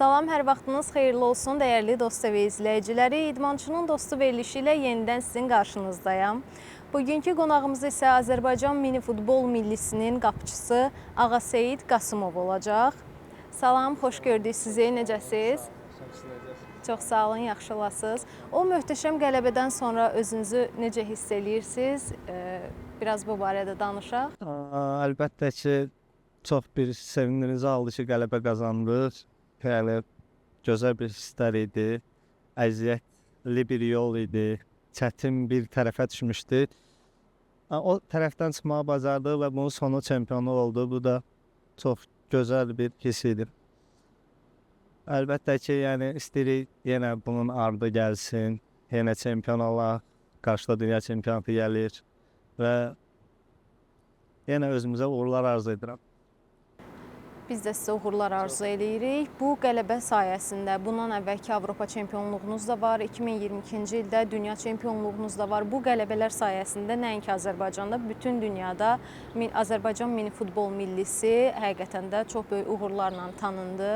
Salam, hər vaxtınız xeyirli olsun, dəyərli Dost TV izləyiciləri. İdmançının Dostu verilişi ilə yenidən sizin qarşınızdayam. Bugünkü qonağımız isə Azərbaycan mini futbol millisinin qapıçısı Ağaseyid Qasımov olacaq. Salam, xoş gördük sizi. Necəsiz? Çox sağ olun, yaxşı olasınız. O möhtəşəm qələbədən sonra özünüzü necə hiss eləyirsiniz? Biraz bu barədə danışaq. Əlbəttə ki, çox bir sevindirici aldı ki, qələbə qazandıq. Yəni gözəl bir hisslər idi. Əziyyətli bir yol idi. Çətin bir tərəfə düşmüşdü. O tərəfdən çıxmağı bacardıq və bunun sonu çempionluq oldu. Bu da çox gözəl bir hiss idi. Əlbəttə ki, yəni istəyirik yenə bunun ardı gəlsin, yenə çempion olaq, qarşıda dünya çempionatı gəlir və yenə özümüzə uğurlar arzu edirəm. Biz də sizə uğurlar arzu eləyirik. Bu qələbə sayəsində bundan əvvəlki Avropa çempionluğunuz da var, 2022-ci ildə dünya çempionluğunuz da var. Bu qələbələr sayəsində nəinki Azərbaycanda, bütün dünyada Azərbaycan mini futbol millisi həqiqətən də çox böyük uğurlarla tanındı.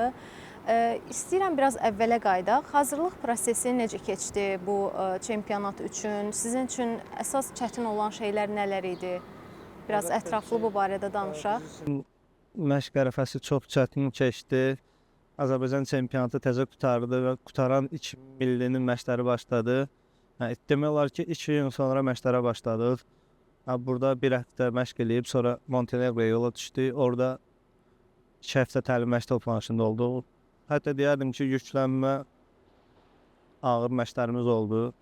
İstəyirəm biraz əvvələ qayıdaq. Hazırlıq prosesi necə keçdi bu çempionat üçün? Sizin üçün əsas çətin olan şeylər nələr idi? Biraz ətraflı bu barədə danışaq. Məşq ərəfəsi çox çətin keçdi. Azərbaycan çempionatı təzə qurtardı və qurtaran iki millinin məşqləri başladı. Yəni, demək olar ki, 2 gün sonra məşqlərə başladıq. Burada bir həftə məşq eləyib, sonra Montenegroya yola düşdük. Orada 2 həftə təlim məşq toplanışında olduq. Hətta deyərdim ki, yüklənmə ağır məşqlərimiz oldu.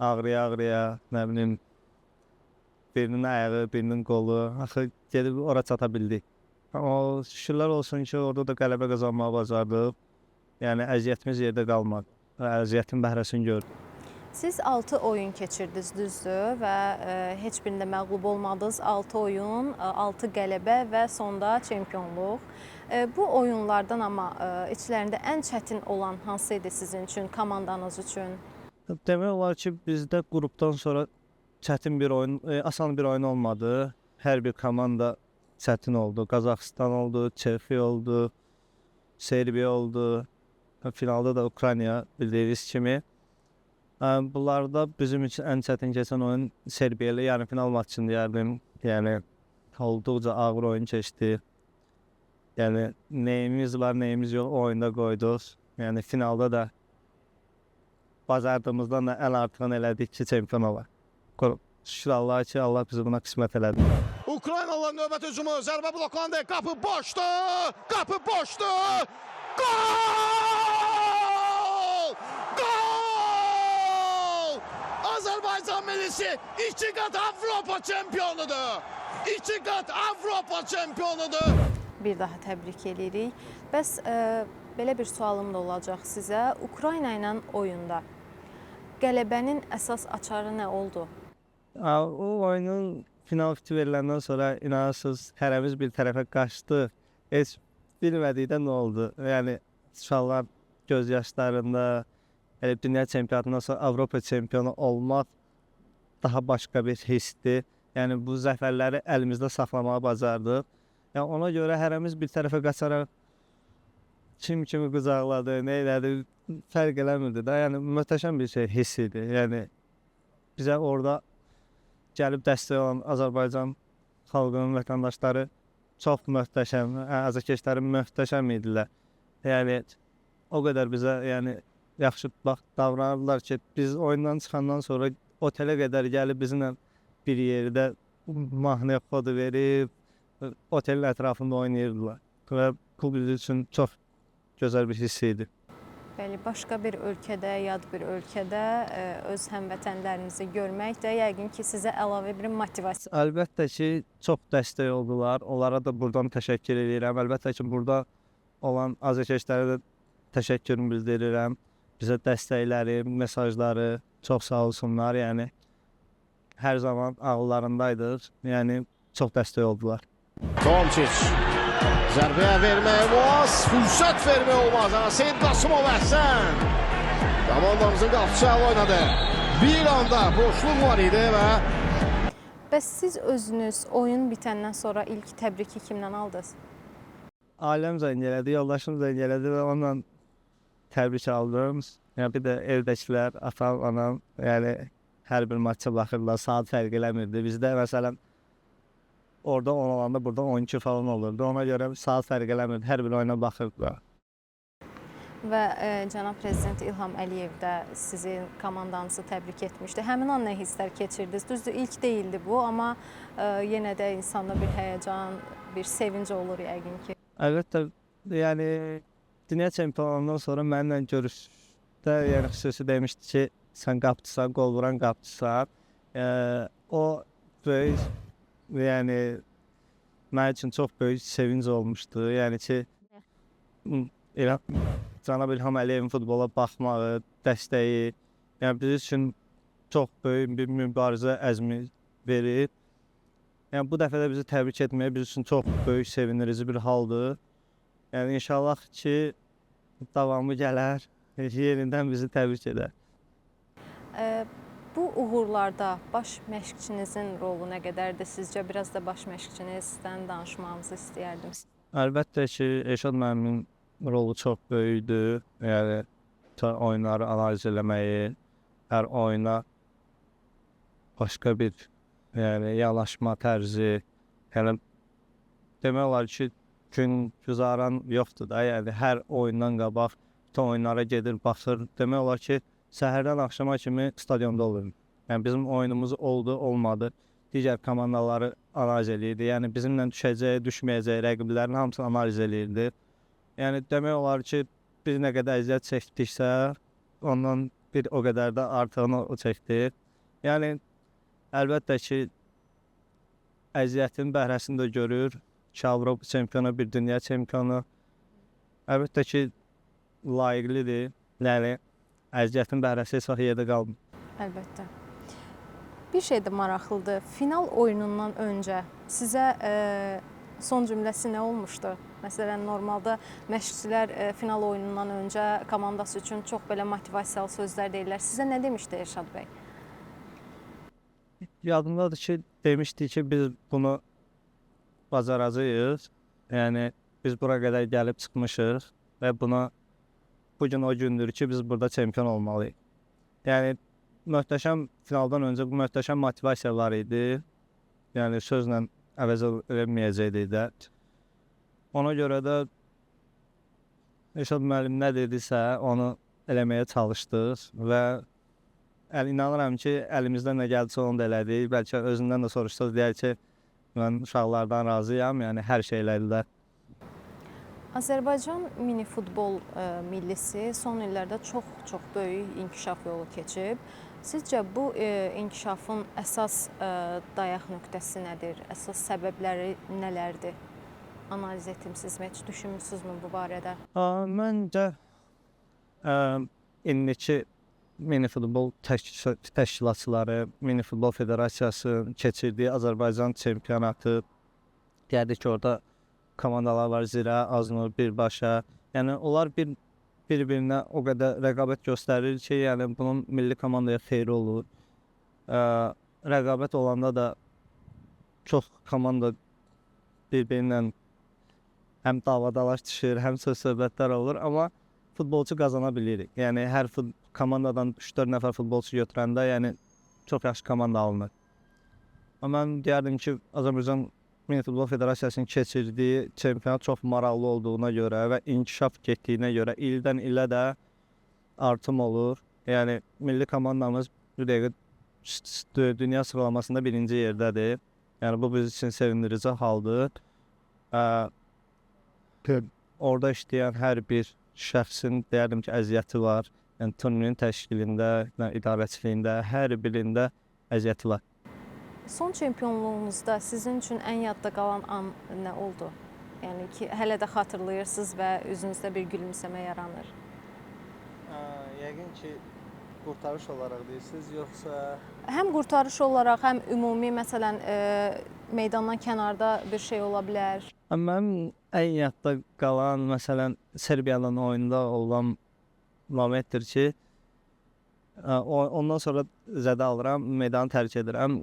Ağrıya-ağrıya, nə bilim, birinin ayağı, birinin qolu. Axı gedib ora çata bildik. Amma şükürlər olsun ki, orada da qələbə qazanmağı bacardıq. Yəni əziyyətimiz yerdə qalmadı. Əziyyətin bəhrəsini gördük. Siz 6 oyun keçirdiniz, düzdür, və heç birində məğlub olmadınız. 6 oyun, 6 qələbə və sonda çempionluq. Bu oyunlardan amma içlərində ən çətin olan hansı idi sizin üçün, komandanız üçün? Demək olar ki, bizdə qrupdan sonra çətin bir oyun, asan bir oyun olmadı. Hər bir komanda çətin oldu. Qazaxıstan oldu, Çexiya oldu, Serbiya oldu. Finalda da Ukrayna bildiyiniz kimi. Bunlarda bizim üçün ən çətin keçən oyun Serbiya ilə yarım final maçını deyərdim. Yəni olduqca ağır oyun keçdi. Yəni neyimiz var, neyimiz yox o oyunda qoyduq. Yəni finalda da bacardığımızdan da ən artığını elədik ki, çempion olaq. Şükür Allaha ki, Allah bizi buna qismət elədi. Ukraynalılar növbət hücumu, zərbə bloklandı, qapı boşdu, qapı boşdu. Gol! Gol! Azərbaycan millisi 2 qat Avropa çempionudur. 2 qat Avropa çempionudur. Bir daha təbrik eləyirik. Bəs belə bir sualım da olacaq sizə. Ukrayna ilə oyunda qələbənin əsas açarı nə oldu? O oyunun final fiti veriləndən sonra inanırsınız, hərəmiz bir tərəfə qaçdı. Heç bilmədik də nə oldu. Yəni uşaqlar göz yaşlarında, elə dünya çempionatından sonra Avropa çempionu olmaq daha başqa bir hissdir. Yəni bu zəfərləri əlimizdə saxlamağı bacardıq. Yəni ona görə hərəmiz bir tərəfə qaçaraq kim kimi qucaqladı, nə elədi, fərq eləmirdi də. Yəni möhtəşəm bir şey hiss idi. Yəni bizə orada gəlib dəstək olan Azərbaycan xalqının vətəndaşları çox möhtəşəm, azarkeşləri möhtəşəm idilər. Yəni o qədər bizə yəni yaxşı bax davranırdılar ki, biz oyundan çıxandan sonra otelə qədər gəlib bizimlə bir yerdə mahnıya xodu verib otelin ətrafında oynayırdılar. Və bu bizim üçün çox gözəl bir hiss idi. Bəli, başqa bir ölkədə, yad bir ölkədə öz həmvətənlərinizi görmək də yəqin ki, sizə əlavə bir motivasiya. Əlbəttə ki, çox dəstək oldular. Onlara da buradan təşəkkür edirəm. Əlbəttə ki, burada olan azarkeşlərə də təşəkkürümü bildirirəm. Bizə dəstəkləri, mesajları çox sağ olsunlar. Yəni hər zaman ağıllarındaydıq. Yəni çox dəstək oldular. Tomčić zərbəyə vermək olmaz, fürsət vermək olmaz. Seyid Qasımov əhsən. Komandamızın qapıçısı əl oynadı. Bir anda boşluq var idi və Bəs siz özünüz oyun bitəndən sonra ilk təbriki kimdən aldınız? Ailəm zəng elədi, yoldaşım zəng elədi və onunla təbrik aldım. Yəni bir də evdəkilər, atam, anam, yəni hər bir maça baxırlar, saat fərq eləmirdi. Bizdə məsələn orada 10 olanda burada 12 falan olurdu. Ona görə saat fərq eləmirdi, hər bir oyuna baxırdılar. Və cənab prezident İlham Əliyev də sizin komandanızı təbrik etmişdi. Həmin an nə hisslər keçirdiniz? Düzdür, ilk deyildi bu, amma yenə də insanda bir həyəcan, bir sevinc olur yəqin ki. Əlbəttə, yəni dünya çempionluğundan sonra mənimlə görüşdə, yəni xüsusi demişdi ki, sən qapçısan, qol vuran qapçısan. O böyük, yəni mənim üçün çox böyük sevinc olmuşdu. Yəni ki, cənab İlham Əliyevin futbola baxmağı, dəstəyi, yəni biz üçün çox böyük bir mübarizə əzmi verir. Yəni bu dəfə də bizi təbrik etməyə biz üçün çox böyük sevindirici bir haldır. Yəni inşallah ki, davamı gələr, yenidən bizi təbrik edər. Bu uğurlarda baş məşqçinizin rolu nə qədərdir sizcə? Biraz da baş məşqçinizdən danışmağınızı istəyərdim. Əlbəttə ki, Elşad müəllimin rolu çox böyükdür. Yəni oyunları analiz eləməyi, hər oyuna başqa bir yəni yanaşma tərzi, yəni demək olar ki, gün güzaran yoxdur da, yəni hər oyundan qabaq bütün oyunlara gedir, baxır. Demək olar ki, səhərdən axşama kimi stadionda olur. Yəni bizim oyunumuz oldu, olmadı. Digər komandaları analiz eləyirdi. Yəni bizimlə düşəcəyi, düşməyəcəyi rəqiblərin hamısını analiz eləyirdi. Yəni demək olar ki, biz nə qədər əziyyət çəkdiksə, ondan bir o qədər də artığını o çəkdi. Yəni əlbəttə ki, əziyyətin bəhrəsini də görür. 2 Avropa çempionu, bir dünya çempionu. Əlbəttə ki, layiqlidir. Yəni əziyyətin bəhrəsi heç vaxt yerdə qalmır. Əlbəttə. Bir şey də maraqlıdır. Final oyunundan öncə sizə son cümləsi nə olmuşdu? Məsələn, normalda məşqçilər final oyunundan öncə komandası üçün çox belə motivasiyalı sözlər deyirlər. Sizə nə demişdi Elşad bəy? Yadımdadır ki, demişdi ki, biz bunu bacaracağıq. Yəni biz bura qədər gəlib çıxmışıq və buna bugün o gündür ki, biz burada çempion olmalıyıq. Yəni möhtəşəm finaldan öncə bu möhtəşəm motivasiya var idi. Yəni sözlə əvəz eləməyəcəkdik də. Ona görə də Elşad müəllim nə dedisə onu eləməyə çalışdıq və inanıram ki, əlimizdən nə gəldisə onu da elədik. Bəlkə özündən də soruşsaq deyər ki, mən uşaqlardan razıyam, yəni hər şey elədilər. Azərbaycan mini futbol millisi son illərdə çox-çox böyük inkişaf yolu keçib. Sizcə bu inkişafın əsas dayaq nöqtəsi nədir? Əsas səbəbləri nələrdir? Analiz etmisinizmi? Heç düşünmüsünüzmü bu barədə? Məncə indiki mini futbol təşkilatçıları, mini futbol federasiyası keçirdiyi Azərbaycan çempionatı, deyərdik ki, orada komandalar var, Zirə, Aznur, Birbaşa. Yəni onlar bir-birinə o qədər rəqabət göstərir ki, yəni bunun milli komandaya xeyri olur. Rəqabət olanda da çox komanda bir-birinə həm davadalaş düşür, həm söz-söhbətlər olur, amma futbolçu qazana bilirik. Yəni hər komandadan 3-4 nəfər futbolçu götürəndə, yəni çox yaxşı komanda alınır. Amma mən deyərdim ki, Azərbaycan Mini Futbol Federasiyasının keçirdiyi çempionat çox maraqlı olduğuna görə və inkişaf getdiyinə görə ildən ilə də artım olur. Yəni milli komandamız bu dəqiqə dünya sıralamasında birinci yerdədir. Yəni bu biz üçün sevindirici haldır. Orada işləyən hər bir şəxsin deyərdim ki, əziyyəti var. Yəni turnirin təşkilində, idarəçiliyində, hər birində əziyyəti var. Son çempionluğunuzda sizin üçün ən yadda qalan an nə oldu? Yəni ki, hələ də xatırlayırsınız və üzünüzdə bir gülümsəmə yaranır. Yəqin ki, qurtarış olaraq deyirsiniz, yoxsa... Həm qurtarış olaraq, həm ümumi, məsələn, meydandan kənarda bir şey ola bilər. Mənim ən yadda qalan, məsələn, Serbiyanın oyunda olan momentdir ki, ondan sonra zədə alıram, meydanı tərk edirəm.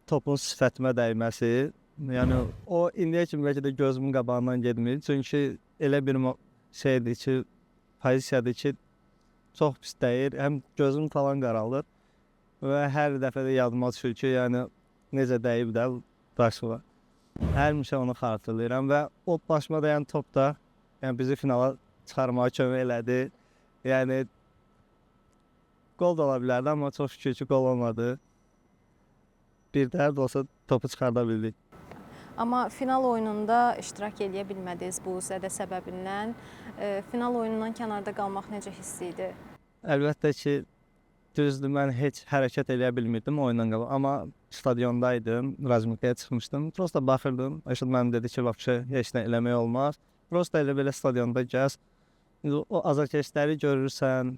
Topun sifətimə dəyməsi, yəni o indiyə kimi bəlkə də gözümün qabağından getmir. Çünki elə bir şeydir ki, pozisiyadır ki, çox pis dəyir. Həm gözüm falan qaralır və hər dəfə də yadıma düşür ki, yəni necə dəyib də başıma. Həmişə onu xatırlayıram və o başıma dəyən top da yəni bizi finala çıxarmağa kömək elədi. Yəni qol da ola bilərdi, amma çox şükür ki, qol olmadı. Bir də olsa topu çıxarda bildik. Amma final oyununda iştirak eləyə bilmədiniz bu zədə səbəbindən. Final oyunundan kənarda qalmaq necə hiss idi? Əlbəttə ki, düzdür, mən heç hərəkət eləyə bilmirdim oyundan qabaq, amma stadiondaydım, razmikaya çıxmışdım. Prosta baxırdım. Rəşad müəllim dedi ki, vəbşə heç nə eləmək olmaz. Prosta elə belə stadionda gəz. İndi o azarkeşləri görürsən.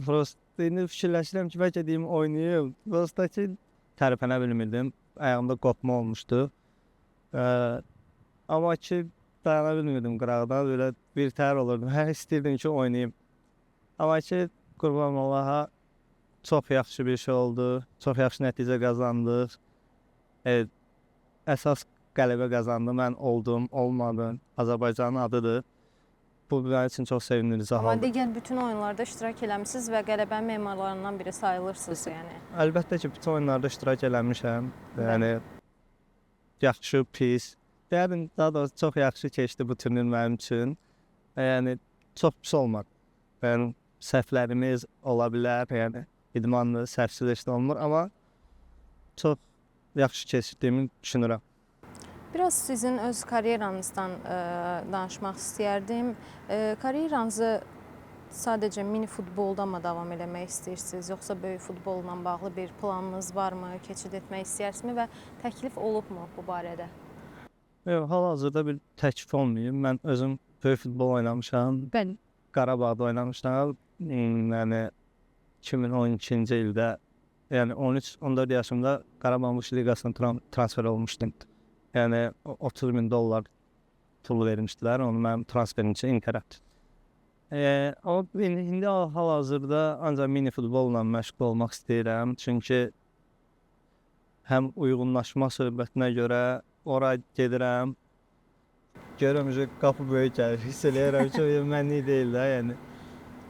Prosta indi fikirləşirəm ki, bəlkə deyim oynayım. Prosta ki, tərpənə bilmirdim. Ayağımda qopma olmuşdu. Amma ki, dayana bilmirdim qıraqdan, belə bir təhər olurdum. Hər istəyirdim ki, oynayım. Amma ki, qurban Allaha, çox yaxşı bir şey oldu. Çox yaxşı nəticə qazandıq. Əsas qələbə qazandı. Mən oldum, olmadım. Azərbaycanın adıdır. Bu mənim üçün çox sevindirici Amma haldır. digər bütün oyunlarda iştirak eləmisiniz və qələbənin memarlarından biri sayılırsınız, yəni. Əlbəttə ki, bütün oyunlarda iştirak eləmişəm. Yəni yaxşı, pis. Deyərdim, daha doğrusu çox yaxşı keçdi bu turnir mənim üçün. Yəni çox pis olmadı. Yəni səhvlərimiz ola bilər, yəni idmanlı, səhvsiz heç nə olmur, amma çox yaxşı keçdiyimi düşünürəm. Biraz sizin öz karyeranızdan danışmaq istəyərdim. Karyeranızı sadəcə mini futbolda mı davam eləmək istəyirsiniz, yoxsa böyük futbolla bağlı bir planınız varmı, keçid etmək istəyirsinizmi və təklif olubmu bu barədə? Yox, hal-hazırda bir təklif olmayıb. Mən özüm böyük futbol oynamışam. Bəli. Qarabağda oynamışam. Yəni 2012-ci ildə, yəni 13-14 yaşımda Qarabağ Muş Liqasına transfer olmuşdum. Yəni 30 min dollar pulu vermişdilər onu mənim transferim üçün Interə. Amma indi hal-hazırda ancaq mini futbolla məşğul olmaq istəyirəm. Çünki həm uyğunlaşma söhbətinə görə ora gedirəm. Görürəm ki, qapı böyük gəlir. Hiss eləyirəm ki, mənlik deyil də, yəni.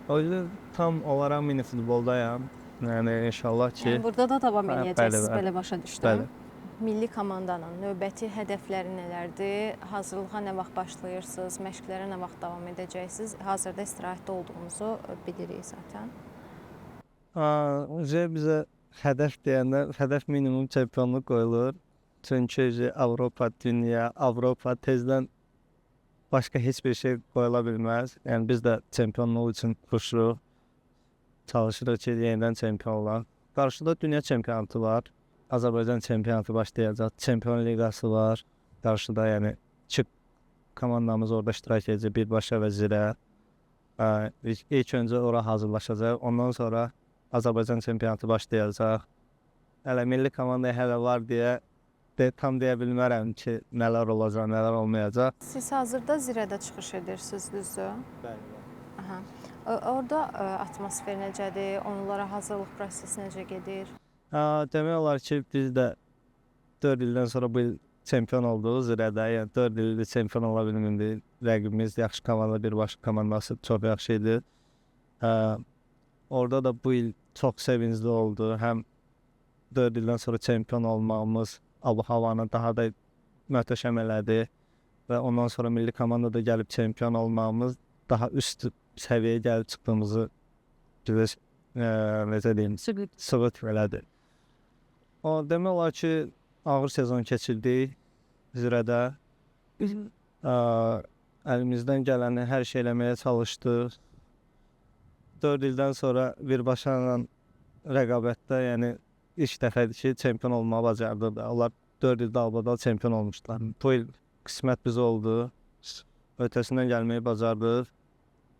O yüzden tam olaraq mini futboldayam. Yəni inşallah ki. Yəni burada da davam eləyəcəksiniz, bəli, belə başa düşdüm. Bəli. Milli komandanın növbəti hədəfləri nələrdir? Hazırlığa nə vaxt başlayırsınız? Məşqlərə nə vaxt davam edəcəksiniz? Hazırda istirahətdə olduğunuzu bilirik zaten. Bizə hədəf deyəndə hədəf minimum çempionluq qoyulur. Çünki Avropa, dünya, Avropa tezdən başqa heç bir şey qoyula bilməz. Yəni biz də çempionluq üçün koşuruq. Çalışırıq ki, yenidən çempion olaq. Qarşıda dünya çempionatı var. Azərbaycan çempionatı başlayacaq. Çempion liqası var. Qarşıda yəni iki komandamız orada iştirak edəcək, birbaşa və Zirə. İlk öncə ora hazırlaşacaq. Ondan sonra Azərbaycan çempionatı başlayacaq. Hələ milli komandaya hələ var deyə tam deyə bilmərəm ki, nələr olacaq, nələr olmayacaq. Siz hazırda Zirədə çıxış edirsiniz, düzdür? Bəli. Aha. Orada atmosfer necədir? Oyunlara hazırlıq prosesi necə gedir? Demək olar ki, biz də 4 ildən sonra bu il çempion olduq Zirədə. Yəni 4 ildir çempion ola bilmirdik. Rəqibimiz yaxşı komanda, birbaşa komandası çox yaxşı idi. Orada da bu il çox sevincli oldu. Həm 4 ildən sonra çempion olmağımız havanı daha da möhtəşəm elədi və ondan sonra milli komandada gəlib çempion olmağımız daha üst səviyyəyə gəlib çıxdığımızı bizə necə deyim, sübut elədi. O demək olar ki, ağır sezon keçirdik Zirədə. Əlimizdən gələni hər şey eləməyə çalışdıq. 4 ildən sonra birbaşa ilə rəqabətdə, yəni ilk dəfədir ki, çempion olmağı bacardıq da. Onlar 4 il dalbadal çempion olmuşdular. Bu il qismət bizə oldu. Ötəsindən gəlməyi bacardıq.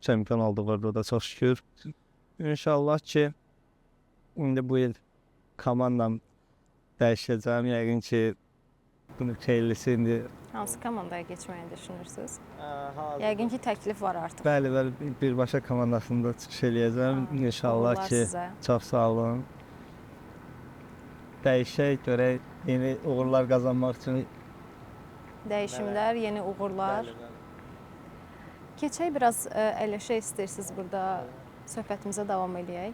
Çempion olduq orada da çox şükür. İnşallah ki, indi bu il komandam dəyişəcəm. Yəqin ki, bunun xeyirlisi indi. Hansı komandaya keçməyi düşünürsünüz? Yəqin ki, təklif var artıq. Bəli, bəli, birbaşa komandasında çıxış eləyəcəm. İnşallah ki, sizə. Çox sağ olun. Dəyişək, görək, yeni uğurlar qazanmaq üçün. Dəyişimlər, yeni uğurlar. Bəli, bəli. Keçək biraz əyləşək istəyirsiniz burada söhbətimizə davam eləyək.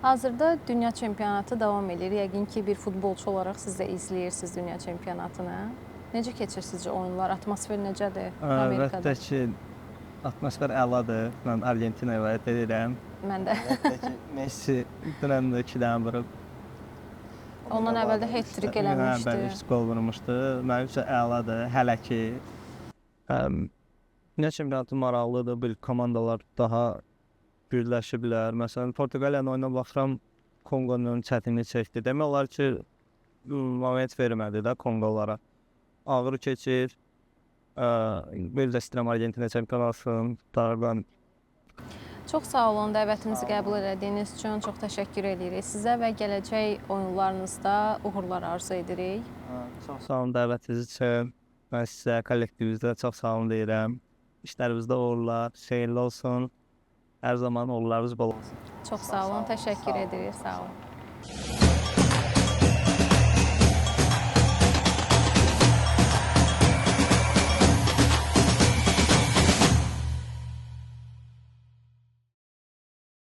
Hazırda dünya çempionatı davam eləyir. Yəqin ki, bir futbolçu olaraq siz də izləyirsiniz dünya çempionatını. Necə keçir sizcə oyunlar? Atmosfer necədir Amerikada? Əlbəttə ki, atmosfer əladır. Mən Argentinaya vəd edirəm. Mən də. Əlbəttə ki, Messi dünən də 2 dənə vurub. Ondan əvvəl də hat-trick eləmişdi. Bəli, 3 qol vurmuşdu. Mənim üçün əladır. Hələ ki dünya çempionatı maraqlıdır. Bir komandalar daha gücləşiblər. Məsələn, Portuqaliyanın oyununa baxıram, Konqonun çətinlik çəkdi. Demək olar ki, moment vermədi də Konqolara. Ağır keçir. Bir də istəyirəm Argentina çempion olsun. Dardan. Çox sağ olun dəvətimizi qəbul elədiyiniz üçün. Çox təşəkkür edirik sizə və gələcək oyunlarınızda uğurlar arzu edirik. Çox sağ olun dəvətiniz üçün. Mən sizə, kollektivinizə çox sağ olun deyirəm. İşlərinizdə uğurlar, xeyirli olsun. Hər zaman uğurlarınız bol olsun. Çox sağ olun, təşəkkür edirik. Sağ olun.